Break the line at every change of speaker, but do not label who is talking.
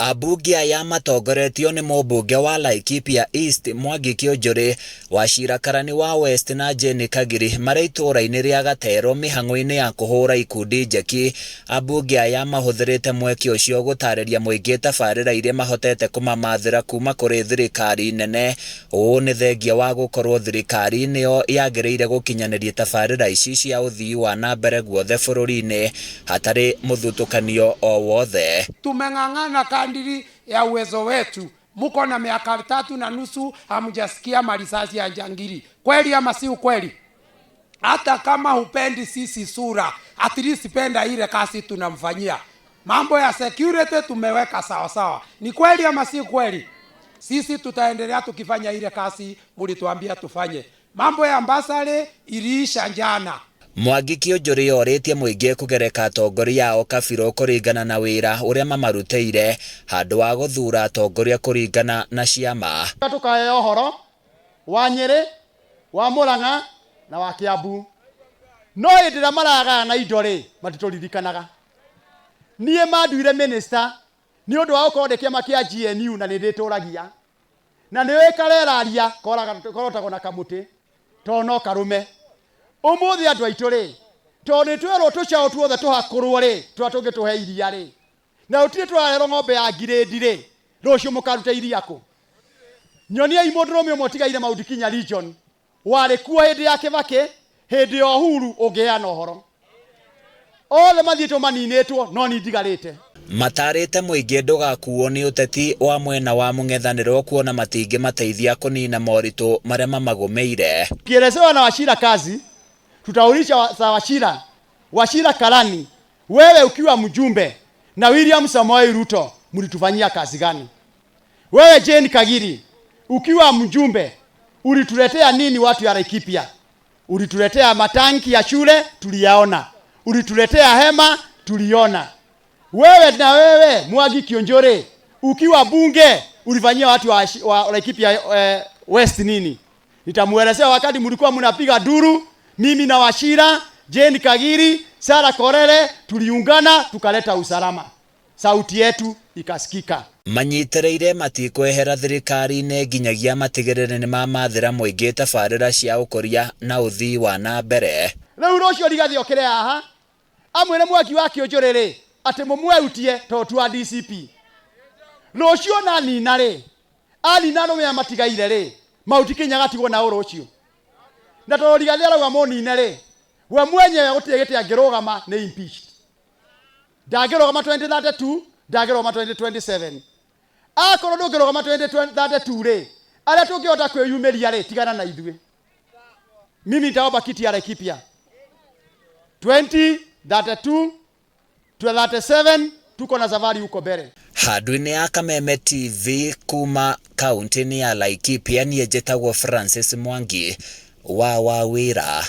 Ambunge aya matongoretio nĩ mũmbunge wa Laikipia East Mwangi Kiunjuri, Wachira Karani wa West na Jane Kagiri marĩ itũũra-inĩ rĩa Gatero mĩhang'o-inĩ ya kũhũra ikundi njeki. Ambunge aya mahũthĩrĩte mweke ũcio gũtarĩria mũingĩ tabarĩra iria mahotete kũmamathĩra kuma kũrĩ thirikari nene. Ũũ nĩ thengia wa gũkorwo thirikari nĩyo yagĩrĩire gũkinyanĩria tabarĩra ici cia ũthii wa na mbere guothe bũrũri-inĩ hatarĩ mũthutũkanio o wothe.
Tumeng'ang'ana kadiri ya uwezo wetu. Muko na miaka 3 na nusu hamjasikia marisasi ya jangili, kweli ama si ukweli? Hata kama hupendi sisi sura, at least penda ile kazi tunamfanyia. Mambo ya security tumeweka sawa sawa, ni kweli ama si kweli? Sisi tutaendelea tukifanya ile kazi mulituambia tufanye. Mambo ya bursary iliisha jana.
Mwangi Kiunjuri orĩtie mũingĩ kũgereka atongoria ao kabirũ kũringana na wĩra ũrĩa mamarutĩire handũ wa gũthura atongoria kũringana na ciama.
Tukaheo ũhoro wa Nyĩrĩ, wa Murang'a na wa Kiambu, no hĩndĩ ĩrĩa maragayana indo rĩ, matitũririkanaga. Niĩ manduire minister nĩ ũndũ wa gũkorwo ndĩ kĩama kĩa GNU na nĩ ndĩtũragia na nĩ kareraria korotagwo na kamũtĩ tondũ no karume. Ũmũthĩ andũ aitũ rĩ, tondũ nĩ twerwo tũcaũ tuothe tũhakũrwo rĩ, tũrĩa tũngĩtũhe iria rĩ, na gũtirĩ tũrarerwo ng'ombe ya ngirĩndi rĩ, rũciũ mũkaruta iria kũ? Nyoniai mũndũrũme ũmwe ũtigaire Mount Kenya region warĩ kuo hĩndĩ ya Kĩbakĩ, hĩndĩ ya Uhuru, ũngĩheana ũhoro. Othe mathiĩtwo maninĩtwo, no ni ndigarĩte.
Matarĩte mũingĩ ndũgakuo nĩ ũteti wa mwena wa mũng'ethanĩro kuona matingĩmateithia kũnina moritũ marĩa mamagũmĩire.
Tukielezewa na Wachira kazi, tutauliza za Wachira, Wachira Karani, wewe ukiwa mjumbe na William Samoei Ruto mlitufanyia kazi gani? Wewe Jane Kagiri ukiwa mjumbe ulituletea nini watu ya Laikipia? Ulituletea matanki ya shule, tuliyaona. Ulituletea hema, tuliona. Wewe na wewe Mwangi Kiunjuri ukiwa bunge ulifanyia watu wa Laikipia West nini? Nitamuelezea wakati mlikuwa mnapiga duru, mimi na Wachira, Jane Kagiri, Sara Korere tuliungana tukaleta usalama. Sauti yetu ikasikika.
Manyitĩrĩire matikwehera thirikari-inĩ nginyagia matigĩrĩre nĩmamathĩra mũingĩ tabarĩra cia ũkũria na ũthii wa na mbere.
Rĩu rũciũ Rigathĩ okĩre haha amwĩre Mwangi wa Kiunjuri rĩ atĩ mũmweutie tondũ tu wa DCP. Rũciũ na nina rĩ, anina arũme aya matigaire rĩ, Mount Kenya gatigwo nao rũciũ. Na tondũ Rigathĩ arauga mũnine rĩ, we mwenyewe gũtirĩ gĩtĩ angĩrũgama, nĩ impeached. Ndangĩrũgama 2032, ndangĩrũgama 2027. Akorwo ndũngĩrũgama 2032 rĩ, arĩa tũngĩhota kwĩyumĩria rĩ, tigana na ithuĩ. Mimi nitaomba kiti ya Laikipia 2032 37, tuko na safari huko mbele.
Handũ-inĩ ya Kameme TV kuma kaunti-inĩ ya Laikipia, niĩ njĩtagwo Francis Mwangi wa Wawĩra.